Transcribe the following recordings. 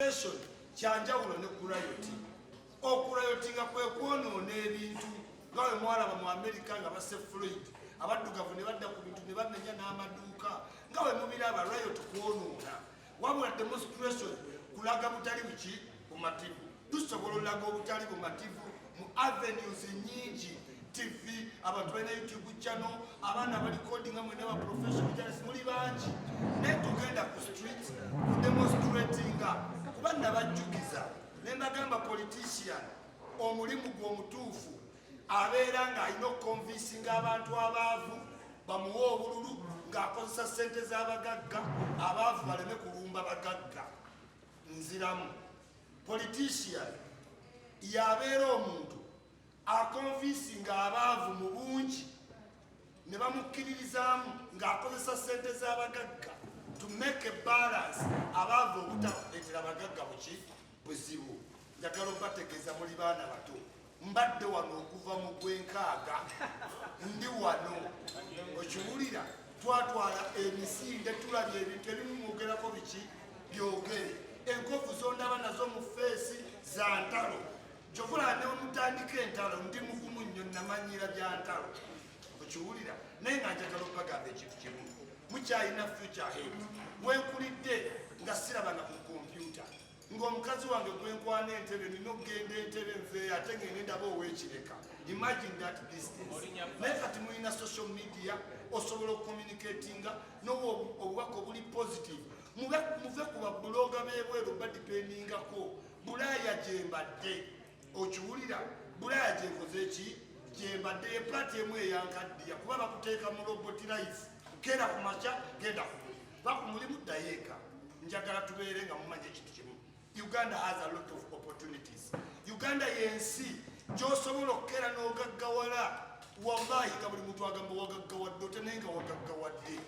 Demonstration kyanjawulo ne ku riot. Okuriotinga kwe kwonoona ebintu, nga bwe mwalaba mu Amerika nga basse Floyd, abaddugavu ne badda ku bintu ne bamenya n'amaduuka, nga bwe mubiraba. Riot kwonoona, wabula demonstration kulaga butali buki bumativu. Tusobola olaga obutali bumativu mu avenues nyingi: TV, abantu balina YouTube channel, abaana barecordinga, mwena ba professional journalists muli bangi. Naye tugenda ku street kudemonstratinga kuba nabajjukiza ne mbagamba, politician omulimu gwe omutuufu abeera ng'alina okuconvincinga abantu abaavu bamuwe obululu ng'akozesa ssente z'abagagga, abaavu baleme kulumba bagagga. Nziramu, politician yabeera omuntu aconvincinga abaavu mu bungi ne bamukkiririzaamu ng'akozesa ssente z'abagagga to make a balance, abaavu obutaleetera bagagga buki buzibu. Njagala obategeeza, muli baana bato. Mbadde wano okuva mu gwenkaaga, ndi wano, okiwulira? Twatwala emisinde, tulabye ebintu ebimu, mwogerako biki byogere. Enkovu zondaba nazo mu face za ntalo. Kyovulaba ne mutandika entalo, ndi mugumu nnyo, namanyira bya ntalo, okiwulira? Naye nga njagala obagamba ekintu kimu, mukyalina future ahead. Wenkulidde nga sirabanga ku kompyuta, ng'omukazi wange gwenkwana entebe, nina okugenda entebe nveeyo ate ngende ndaba ow'ekireka. Imagine that distance. Naye kati mulina social media, osobola okucommunicatinga nowa obubaka obuli positive. Muve ku bablogger b'ebweru badependingako. Bulaaya gyembadde, okiwulira? Bulaaya gyenkoze eki, gyembadde, ye part emu eyankaddiya, kuba bakuteeka mu robot life. Keera ku makya, genda ku mulimu, va ku mulimu, ddayo eka. Njagala tubeere nga mumanya ekintu kimu: Uganda has a lot of opportunities. Uganda yensi gyosobola okukeera n'ogaggawala. Wallahi, nga buli muntu agamba wagaggawadde ote, naye nga wagaggawadde.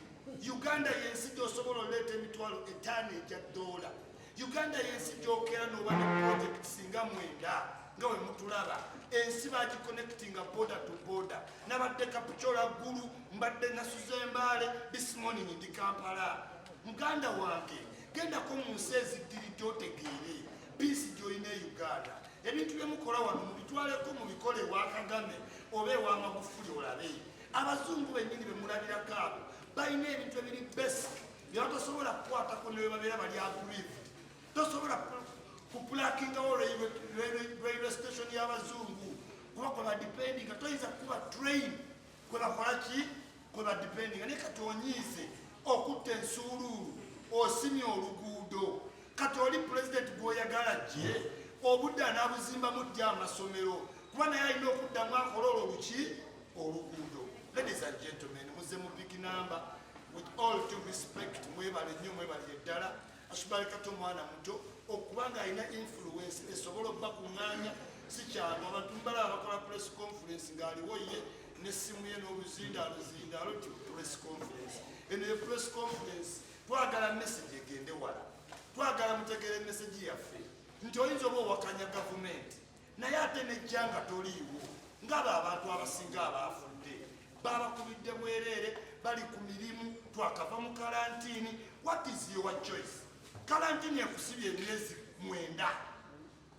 Uganda yensi gyosobola oleeta 50,000 egya dola. Uganda yensi gyokeera n'oba ne project singa mwenda, nga we mutulaba ensi bagiconnectinga border to border. Nabadde Kapchorwa ggulu, mbadde nasuza Embaale, this morning ndi Kampala. Muganda wange, gendako mu nsi eziddiridde otegeere peace gy'olina e Uganda. Ebintu byemukola wano mubitwaleko, mubikole ewa Kagame oba ewa Magufuli, olabe abazungu bennyini bemulabirako. Abo balina ebintu ebiri basic byebatasobola kukwatako ne babeera bali aggrieved. Tosobola kublockingawo railway station y'abazungu kuba kwe badependinga. Toyinza kukuba train kwe bakola ki, kwe badependinga. Naye kati onyiize okutta ensuuluulu, osimye oluguudo. Kati oli pulezidenti gwoyagala gye obudde anaabuzimbamu ddi amasomero? Kuba naye alina okuddamu akole olwo luki oluguudo. Ladies and gentlemen, muze mu big number. With all due respect, mwebale nnyo, mwebalire ddala. Asubalekate omwana muto okubanga alina influence esobola okubakuŋŋaanya si kyangu. Abantu mubalaba bakola press conference ng'aliwo ye n'essimu ye n'oluzindaalo zindaalo ti press conference. Eno ye press conference, twagala message egende wala, twagala mutegere message yaffe nti oyinza oba owakanya gavumenti, naye ate nejja nga toliiwo. Ngaabo abantu abasinga abaafudde babakubidde bwereere, bali ku mirimu, twakava mu quarantine. What is your choice? Quarantine ekusibye emyezi 9,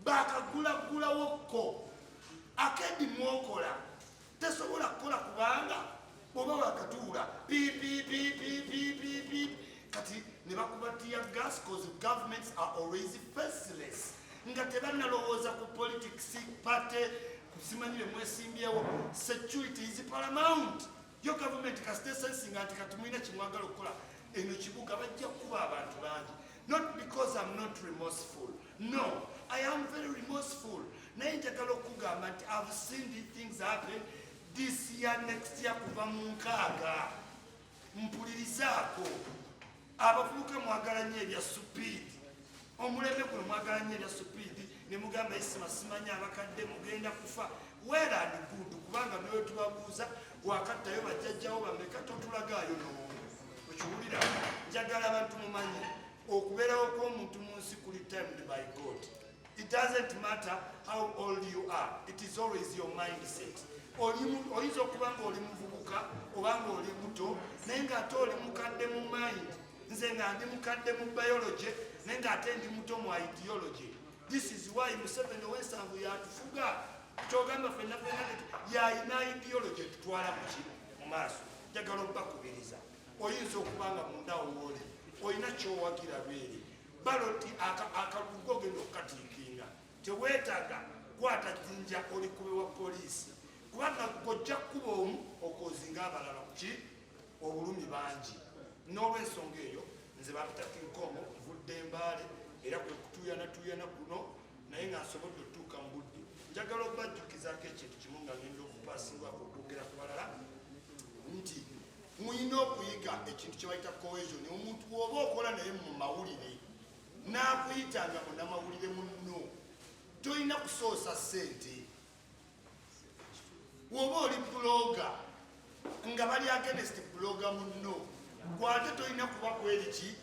bakagulagulawokko arcade mwokola tesobola kukola kubanga oba wakatuula pipipipipipipi. Kati ne bakuba tear gas, 'cause governments are always faceless, nga tebannalowooza ku politics party, kusimanyi bye mwesimbyewo. Security is paramount. Yo gavumenti kasita esensinga nti kati mulina kimwagala okukola eno kibuga, bajja kukuba abantu bangi. Not because I'm not remorseful, no, I am very remorseful, naye njagala okugamba nti I've seen these things happen this year, next year, kuva mu nkaaga. Mpulirizaako, abavubuka mwagala nnyo ebya speed. Omulembe guno mwagala nnyo ebya speed, ne mugamba isima simanyi abakadde mugenda kufa. Well and good, kubanga newe tubabuuza wakattayo bajjajjawo bameka, totulagaayo n'omu, okiwulira? Njagala abantu mumanye okubeerawo kw'omuntu mu nsi kuli timed by God. It doesn't matter how old you are, it is always your mindset. Oyinza okuba nga oli muvubuka oba nga oli muto, naye ng'ate oli mukadde mu mind. Nze nga ndi mukadde mu biology, Naye ng'ate ndi muto mu ideology. This is why Museveni ow'ensanvu yatufuga. Kyogamba fenna fenna yayina ideology etutwala muki mu maaso. Njagala obbakubiriza, oyinza okuba nga mundawo wooli olina kyowagira lweri ballot, akalulu ogenda okukatiikinga, teweetaaga kwata jjinja olikube wa poliisi, kubanga gojja kukuba omu okozinga abalala kuki obulumi bangi. N'olwensonga eyo, nze bampita Kinkomo, nvudde Embaale era kwe kutuuyanatuuyana kuno, naye nga nsobodde otuuka mu budde. Njagala obajjukizaako ekintu kimu nga ngenda okupasingwako okwogera ku balala, nti mulina okuyiga ekintu kye bayita cohesion. Omuntu bw'oba okola naye mu mawulire n'akuyitanga munnamawulire munno, tolina kusoosa ssente. Woba oli blogger nga bali against blogger munno, gwate tolina kuba kweriki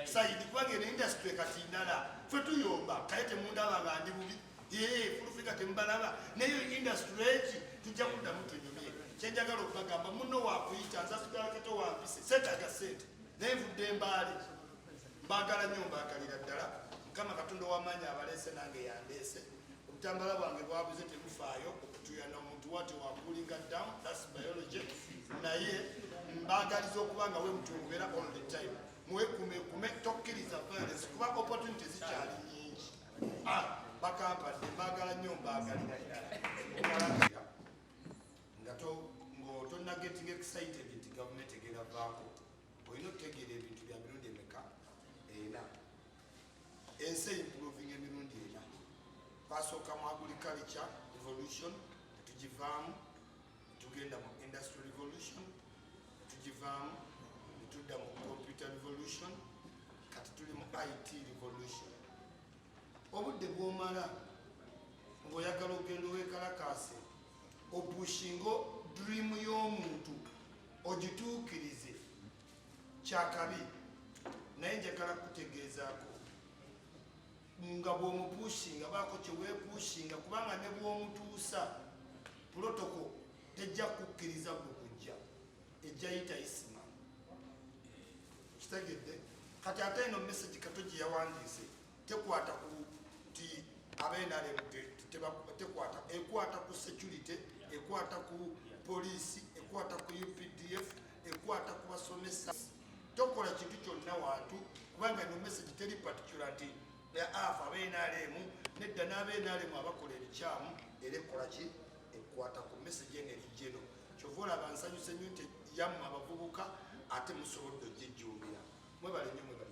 side, kubanga eno industry kati ndala. Fe tuyomba kaye, temundaba nga ndi bubi, fulufika temubalaba, naye industry eki tujja kuddamu tunyumye. Kyenjagala okubagamba, muno wakuyita nzasugalakato wampise, seetaaga sente, naye nvudde Embaale. Mbagala nnyo, mbagalira ddala. Mukama Katonda ow'amaanyi abaleese, nange yandeese. Obutambala bwange bwabuze, temufaayo okutuyana omuntu wati wakulinga down, that's biology. Naye mbagaliza okuba nga we mutungubeera all the time, mwekumekume, tokkiriza violence, kuba opportunity zikyali nyingi. Ah, bakampadde, mbagala nnyo, mbagalira ddala. Nga ng'otonna getting excited nti gavumenti egenda vaako, olina okutegeera ebintu bya mirundi emeka? Ena. Ensi eimproving emirundi ena. Twasooka mu agriculture revolution, netugivaamu, netugenda mu industrial revolution, netugivaamu, netudda mu computer revolution, kati tuli mu IT revolution. Obudde bwomala ng'oyagala ogenda owekalakase, opushinga dream y'omuntu ogituukirize, kyakabi. Naye njagala kutegeezaako nga bw'omupushinga, baako kyeweepushinga, kubanga ne bw'omutuusa, protocol tejja kukkiriza gwe kujja, ejja yita Isima. Kitegedde? Kati ate eno message Kato gye yawandiise tekwata ku nti abenrm, tekwata, ekwata ku security, ekwata ku poliisi, ekwata ku UPDF, ekwata ku basomesa. Tokola kintu kyonna wantu, kubanga eno message teri particular nti afa abenrm, nedda, n'abenrm abakola ebikyamu era ekola ki, ekwata ku message eno eri eno. Kyova olaba nsanyuse nnyo nti yammwe abavubuka ate musobodde ogijjumbira. Mwebale nnyo, mwebale.